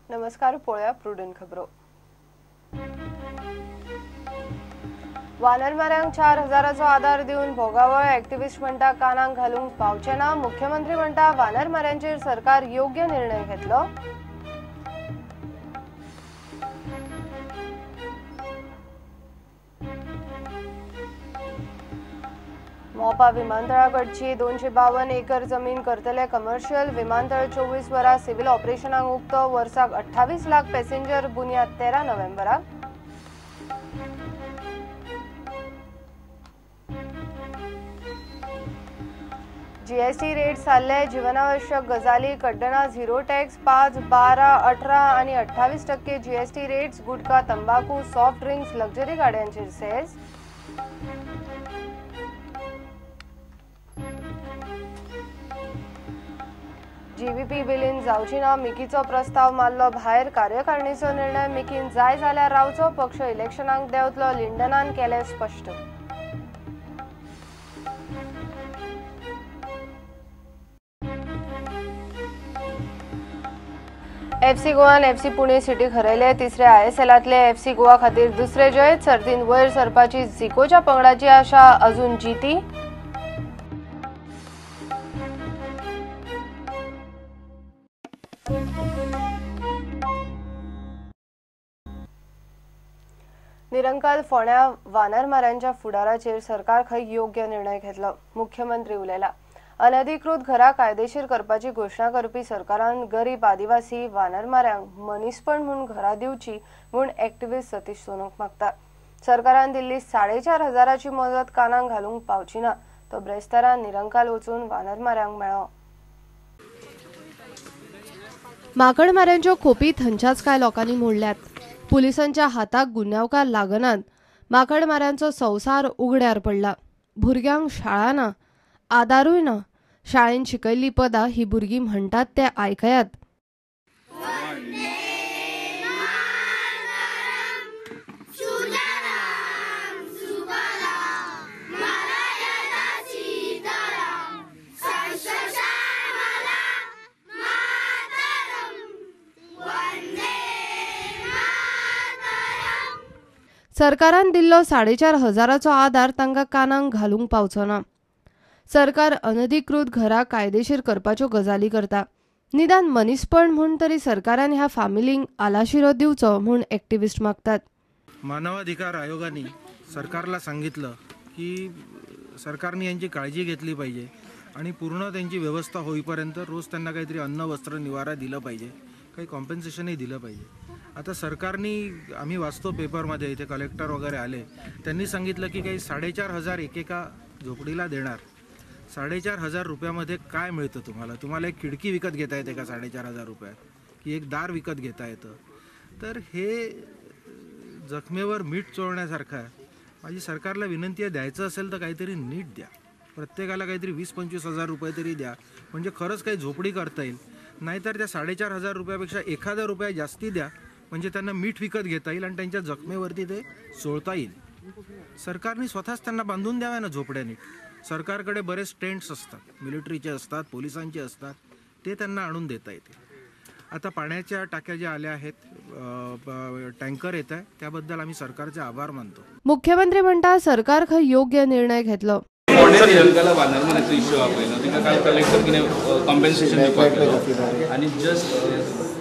नमस्कार, पळोवया प्रुडंट खबरो. वानरमाऱ्यांक 4000चो आधार दिवन भोगावळ एक्टिविस्ट म्हणटा कानाक घालूंक पावचे ना. मुख्यमंत्री म्हणटा वानरमाऱ्यांचेर सरकार योग्य निर्णय घेतलो. मोपा विमानतळाकडची 252 एकर जमीन करतले कमर्शियल. विमानतळ 24 वरां सिव्हिल ऑपरेशनाक उक्तो. वर्साक 28 लाख पॅसेंजर. बुन्याद 13 नोव्हेंबराक. जीएसटी रेट सारले जीवनावश्यक गजाली कड्डणा झिरो टॅक्स. 5, 12, 18 आणि 28% जीएसटी रेट्स. गुटखा, तंबाखू, सॉफ्ट ड्रिंक्स, लक्झरी गाड्यांचेर सेस. जीव्हीपी विलीन जावची ना मिकीचो प्रस्ताव मारलो भायर. कार्यकारिणीचो निर्णय मिकीन जाय जाल्यार रावचो. पक्ष इलेक्शनाक देंवतलो. लिंडनान केलें स्पश्ट. एफसी गोवान एफसी पुणे सिटीक हरयले. तिसऱ्या आयएसएलांतले एफसी गोवा खातीर दुसरे जैत. सर्तीन वयर सरपाची झिकोच्या पंगडाची आशा अजून जिती. निरंकाल फोण्या वानरमाऱ्यांच्या फुडाराचेर सरकार खंय योग्य निर्णय घेतलो. मुख्यमंत्री उलयला. अनधिकृत घरां कायदेशीर करपाची घोशणा करपी सरकारान गरीब आदिवासी वानरमाऱ्यांक मनीसपण म्हूण घरां दिवची म्हूण एक्टिविस्ट सतीश सोनक मागता. सरकारान दिल्ली 4500ची मजत कानाक घालूंक पावची ना. तो ब्रेस्तारान निरंकाल वचून वानरमाऱ्यांक मेळ्ळो. माकडमाऱ्यांच्यो खोपी थंयच्याच कांय लोकांनी मोडल्यात. पुलिसांच्या हाताक गुन्यांवकार लागनात. माकडमाऱ्यांचो संवसार उगड्यार पडला. भुरग्यांक शाळा ना, आदारूय ना. शाळेन शिकयल्ली पदां ही भुरगीं म्हणटात ते आयकयात. सरकारान दिल्लो 4500चो आदार तांकां कानाक घालूंक पावचो ना. सरकार अनधिकृत घरां कायदेशीर करपाच्यो गजाली करता. निदान मनीसपण म्हूण तरी सरकारान ह्या फामिलींक आलाशिरो दिवचो म्हूण एक्टिविस्ट मागतात. मानवाधिकार आयोगाने सरकारला सांगितलं की सरकारने यांची काळजी घेतली पाहिजे आणि पूर्ण त्यांची व्यवस्था होईपर्यंत रोज त्यांना काहीतरी अन्न, वस्त्र, निवारा दिलं पाहिजे, काही कॉम्पेन्सेशनही दिलं पाहिजे. आता सरकारने, आम्ही वाचतो पेपरमध्ये, इथे कलेक्टर वगैरे आले, त्यांनी सांगितलं की काही 4500 एकेका झोपडीला देणार. 4500 रुपयामध्ये काय मिळतं तुम्हाला? तुम्हाला एक खिडकी विकत घेता येते का 4500 रुपयात? की एक दार विकत घेता येतं? तर हे जखमेवर मीठ चोळण्यासारखं आहे. माझी सरकारला विनंती आहे, द्यायचं असेल तर काहीतरी नीट द्या. प्रत्येकाला काहीतरी 20-25 हजार रुपये तरी द्या, म्हणजे खरंच काही झोपडी करता येईल. नाहीतर त्या 4500 रुपयापेक्षा 1000 रुपये जास्ती द्या, म्हणजे त्यांना मीठ विकत घेता येईल आणि त्यांच्या जखमेवरती ते चोळता येईल. सरकारने स्वतःच त्यांना बांधून द्याव्या ना झोपड्या नीट. सरकारकडे बरेच टेंट्स असतात, मिलिटरीचे असतात, पोलिसांचे असतात, ते त्यांना आणून देता येते. आता पाण्याच्या टाक्या ज्या आल्या आहेत, टँकर येत आहे, त्याबद्दल आम्ही सरकारचे आभार मानतो. मुख्यमंत्री म्हणता सरकार खंय योग्य निर्णय घेतलो. वानरमाराचो इश्यू आहा पळय न्हू, तिका काल कलेक्टर कितें कॉम्पेन्सेशन दिवपाक गेलो आनी जस्ट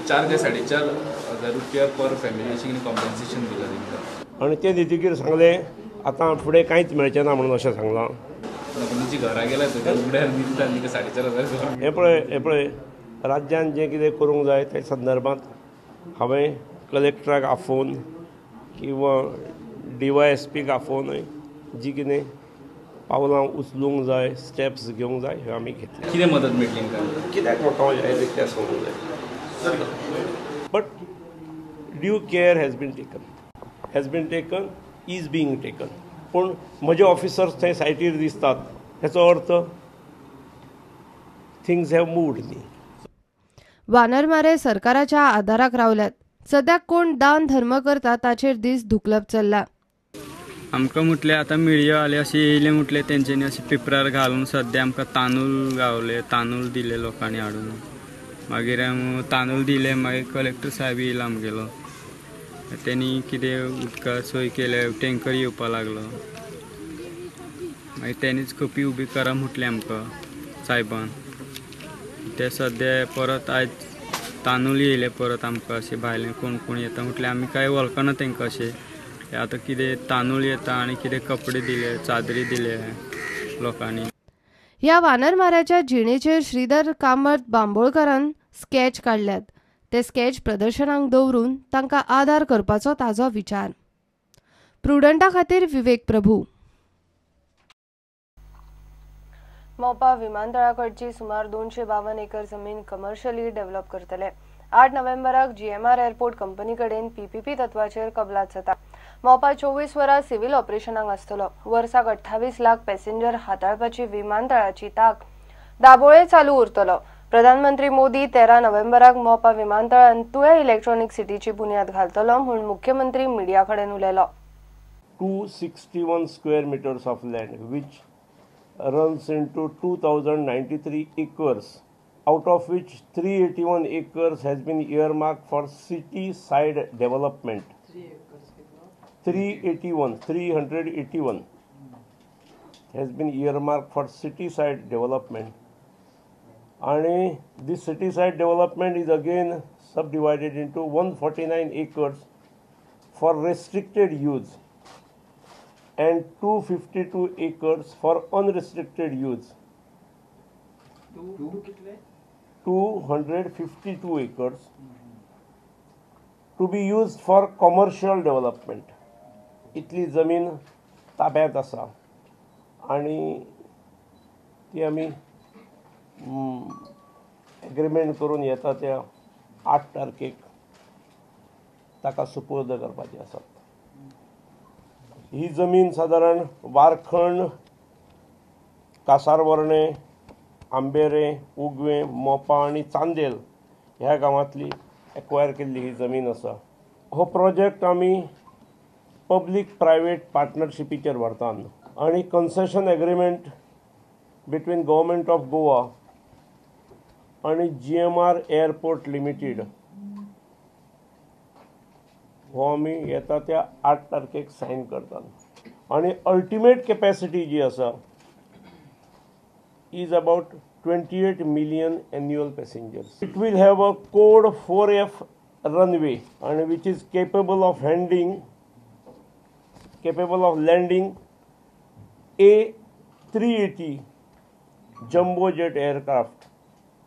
4 ते 4500 रुपया पर फॅमिली अशें कितें कॉम्पेन्सेशन दिलां तेंकां. आनी ते दितकीर सांगलें आतां फुडें कांयच मेळचें ना म्हणून अशें सांगलां. जी घरां गेल्या उगड्यार दिसता न्ही 4500. हें पळय, हें पळय, राज्यान जें कितें करूंक जाय त्या संदर्भांत हांवें कलेक्टराक आफोवन किंवा DYSPक आफोवन जी कितें पावलां उचलूंक जाय, स्टेप्स घेवंक जाय, ह्यो आमी घेतले. कितें मदत मेळटली तांकां? कित्याक म्हाका जाय तें सांगूंक जाय. But due care has been taken, has been taken, is being taken. पूण म्हजे ऑफिसर्स थंय सायटीर दिसतात, हेचो अर्थ थिंग्स have moved न्ही. वानरमारे सरकाराच्या आदाराक रावल्यात. सद्याक कोण दान धर्म करता ताचेर दीस धुकलप चल्ला. आमकां म्हटलें आतां मिडियावाले अशें येयले म्हटलें तेंच्यांनी अशें पेपरार घालून सद्या आमकां तांदूळ गावले, तांदूळ दिले लोकांनी हाडून. मागीर तांदूळ दिले, मागीर कलेक्टर साहेब येयला आमगेलो, तेणी कितें उदका सोय केल्या, टँकर येवपा लागलो, मागीर तेणीच खोपी उबी करा म्हटलें आमकां सायबान. ते सद्या परत आयज तांदूळ येयले परत आमकां अशें भायले कोण कोण येता म्हटल्यार आमी कांय वळखना तांकां अशें. आतां कितें तांदूळ येता आनी कितें कपडे दिले, चादरी दिले लोकांनी. ह्या वानरमाऱ्याच्या जिणेचेर श्रीधर कामत बांबोळकारान स्केच काडल्यात. ते स्केच प्रदर्शनाक दवरून तांकां आदार करपाचो ताजो विचार. प्रुडंटा खातीर विवेक प्रभू. मोपा विमानतळाकडची सुमार 252 एकर जमीन कमर्शियली डेव्हलप करतले. 8 नोव्हेंबराक जीएमआर एअरपोर्ट कंपनी कडेन पीपीपी तत्वाचेर कबलात जाता. मोपा 24 वरां सिव्हिल ऑपरेशनाक आसतलो. वर्साक 28 लाख पॅसेंजर हाताळपाची विमानतळाची ताक दाबोळे चालू उरतलो. प्रधानमंत्री मोदी 13 नोव्हेंबराक मोपा विमानतळान तुळें इलेक्ट्रॉनिक सिटीची बुन्याद घालतलो म्हूण मुख्यमंत्री मिडिया कडेन उलयलो. 261 square meters of land which runs into 2093 acres, out of which 381 acres has been earmarked for city side development. 381 has been earmarked for city side development, and this city side development is again subdivided into 149 acres for restricted use and 252 acres for unrestricted use. 252 acres to be used for commercial development. इतली जमीन ताब्यात आसा आनी ती आमी agreement करून येता त्या 8 तारखेक ताका सुपूर्द करपाची आसा. ही जमीन सादारण वारखंड, कासारवर्णे, आंबेरे, उगवें, मोपा आनी चांदेल ह्या गांवांतली एक्वायर केल्ली ही जमीन आसा. हो प्रोजेक्ट आमी पब्लीक प्रायवेट पार्टनरशिपीचेर व्हरतात आनी concession agreement between government of Goa आनी जीएमआर एअरपोर्ट लिमिटेड हो आमी येता त्या 8 तारखेक सायन करतात. आनी अल्टिमेट कॅपॅसिटी जी आसा is about 28 million annual passengers. It will have a code 4F runway and which is capable of landing A380 jumbo jet aircraft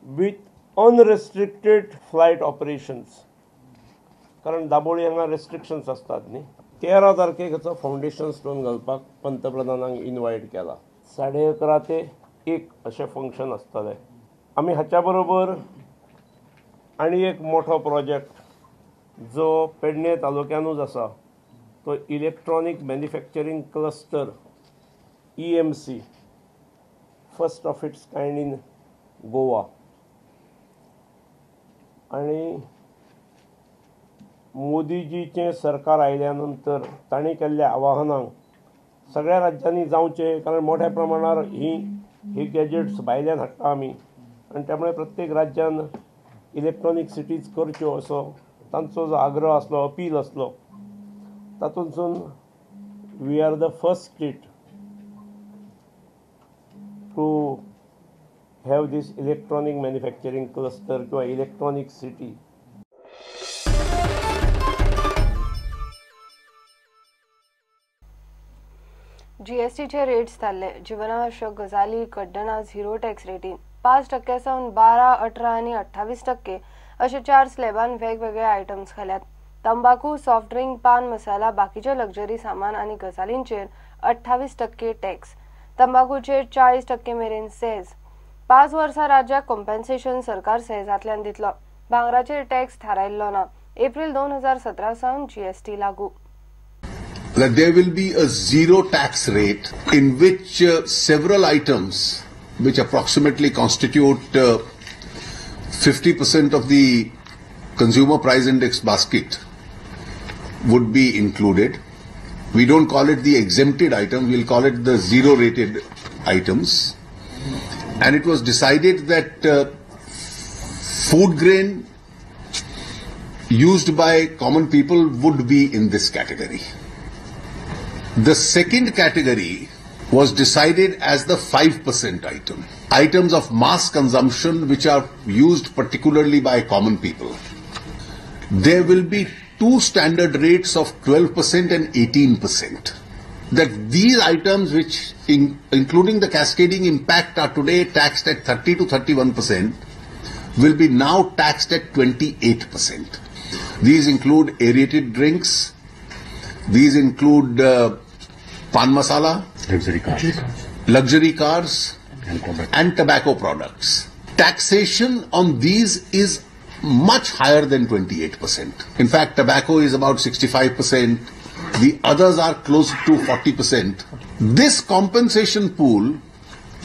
with unrestricted flight operations. कारण दाबोळी हांगा रेस्ट्रिक्शन्स आसतात न्ही. 13 तारखेक हाचो फावंडेशन स्टोन घालपाक पंतप्रधानांक invite केला. 11:30 ते 1 अशें फंक्शन आसतलें. आमी हाच्या बरोबर आनी एक मोठो प्रोजेक्ट जो पेडणे तालुक्यानूच आसा तो electronic manufacturing cluster EMC, first of its kind in Goa. आनी मोदीजीचें सरकार आयल्या नंतर तांणी केल्ल्या आवाहनांक सगळ्या राज्यांनी जावचें, कारण मोठ्या प्रमाणार ही गॅजेट्स भायल्यान हाडटा आमी आनी त्यामुळे प्रत्येक राज्यान इलेक्ट्रॉनीक सिटीज करच्यो असो तांचो जो आग्रह आसलो, अपील आसलो, तातूंतसून we are the first state to have this electronic manufacturing cluster किंवा इलेक्ट्रॉनीक सिटी. जीएसटीचे रेट्स थारले. जीवनावश्यक गजाली कड्डणां झिरो टॅक्स रेटीन 5% सावन 12, 18 आनी 28% अशे 4 स्लॅबान वेगवेगळे आयटम्स घाल्यात. तंबाकू, सॉफ्ट ड्रिंक, पान मसाला, बाकीचे लक्झरी सामान आनी गजालींचेर 28% टॅक्स, तंबाकूचेर 40% मेरेन सेज. 5 वर्सां राज्याक कॉम्पेन्सेशन सरकार सेजांतल्यान दितलो. भांगराचेर टॅक्स थारायल्लो ना. एप्रील 2017 सावन जीएसटी लागू. There will be a zero tax rate in which several items which approximately constitute 50% of the consumer price index basket would be included. We don't call it the exempted item, we'll call it the zero rated items. And it was decided that Food grain used by common people would be in this category. The second category was decided as the 5% item. Items of mass consumption which are used particularly by common people. There will be two standard rates of 12% and 18%. That these items, which including the cascading impact, are today taxed at 30 to 31%, will be now taxed at 28%. These include aerated drinks, these include pan masala, luxury cars, and tobacco products. Taxation on these is much higher than 28%. In fact, tobacco is about 65%. The others are close to 40%. This compensation pool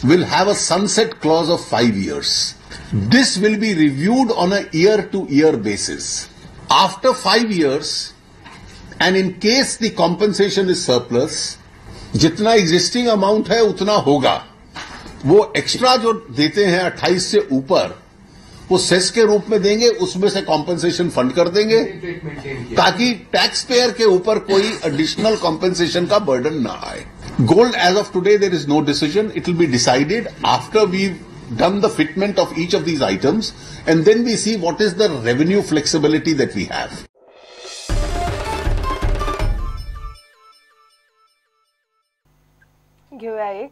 will have a sunset clause of 5 years. This will be reviewed on a year-to-year basis. After 5 years, and in case the compensation is surplus, जितना existing amount है उतना होगा. वो extra जो देते हैं 28 से ऊपर, वो cess K रूप में देंगे, उसमें से कॉम्पेंसेशन फंड कर देंगे ताकि टैक्स पेयर के ऊपर कोई एडिशनल कॉम्पेंसेशन का बर्डन ना आए. Gold, as of today there is no decision. It will be decided after we done the fitment of each of these items and then we see what is the revenue flexibility that we have. घेऊया एक